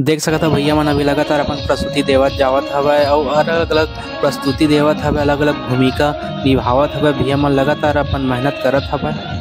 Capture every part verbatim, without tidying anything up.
देख सकत हो भैया मन अभी लगातार अपन प्रस्तुति देवत जावत हवय अउ अलग-अलग प्रस्तुति देवत हवय, अलग-अलग भूमिका निभावत हवय। भैया मन लगातार अपन मेहनत करत हवय।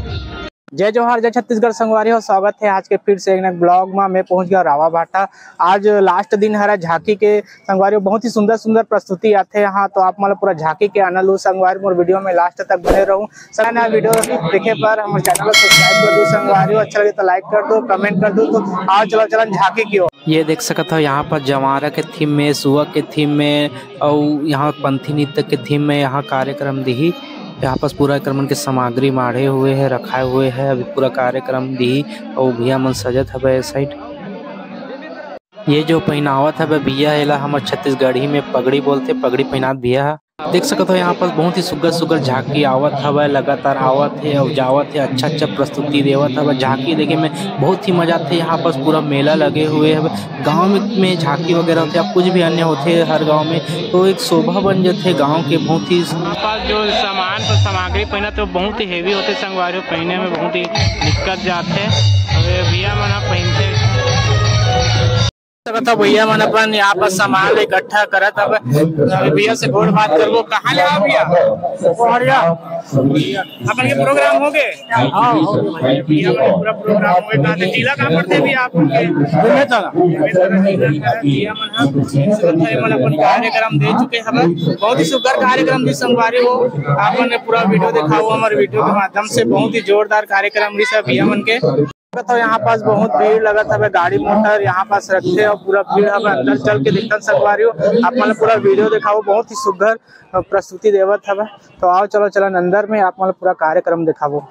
जय जोहार, जय छत्तीसगढ़ संगवारी हो, स्वागत हे आज के फिर से एक नए vlog मा। मैं पहुंच गया रावा भाटा। आज last दिन हरा झांकी के संगवारी हो, बहुत ही सुंदर सुंदर प्रस्तुति आथे यहाँ, तो आप मन पूरा झांकी के आनंद लू संगवारी, मोर video में last तक बने रहू। सब नया video देखे पर हमर channel को subscribe कर दो संगवारी हो, अच्छा लगे तो like कर दो, comment कर दो। तो आओ चलो चलन झांकी की ओर। ये देख सकत हो यहाँ पर जवारा के theme में, सुआ के theme में अउ यहाँ पंथी नृत्य के theme में यहाँ कार्यक्रम दिही। यहाँ पास पूरा एकर मन के सामग्री माढ़े हुए है, रखाए हुए है। अभी पूरा कार्यक्रम दिही अउ भैया मन सजत हवे ए side। ये जो पहिनावत हवे भैया, एला हमर छत्तीसगढ़ी में पगड़ी बोलथे, पगड़ी पहिनात भैया ह। देख सकत हो यहाँ पास बहुत ही सुग्घर सुग्घर झांकी आवत हवय, लगातार आवत हे अउ जावत हे। अच्छा अच्छा प्रस्तुति देवत हवय। झांकी देखे में बहुत ही मजा आथे। यहाँ पास पूरा मेला लगे हुए हवय। गांव में, में झांकी वगैरह होथे या कुछ भी अन्य होथे हर गांव में, तो एक शोभा बन जाथे गांव के। बहुत ही यहाँ पास जो सामान पर सामग्री पहिना तो बहुत ही heavy होथे संगवारी हो, पहिने में बहुत ही दिक्कत जाथे। अब ये भैया मन ह पहिनथे। सकत हो भैया मन अपन यहाँ पर सामान इकट्ठा करत हवे। अभी भैया से गोठ बात करबो। कहाँ ले आओ भैया? कोहरिया। अपन के program हो गए? हाँ, हो गए। भैया मन पूरा program हो गए। कहाँ से, जिला कहाँ पड़ते भी आप उनके? बेमेतरा। बेमेतरा जिला का है। भैया मन ह, ये मन अपन कार्यक्रम दे चुके हवे। बहुत ही सुंदर कार्यक्रम दिस संगवारी हो। आपन पूरा video देखाओ, हमारे video के माध्यम से बहुत ही जोरदार कार्यक्रम दिस भैया मन के। तो यहाँ पास बहुत भीड़ लगत हवे, गाड़ी मोटर यहाँ पास रखथे अउ पूरा भीड़ हवे। अंदर चल के देखथन संगवारी हो, आप मन पूरा video देखाओ। बहुत ही सुघर प्रस्तुति देवत हवे। तो आओ चलो चलन अंदर में, आप मन पूरा कार्यक्रम देखाबो।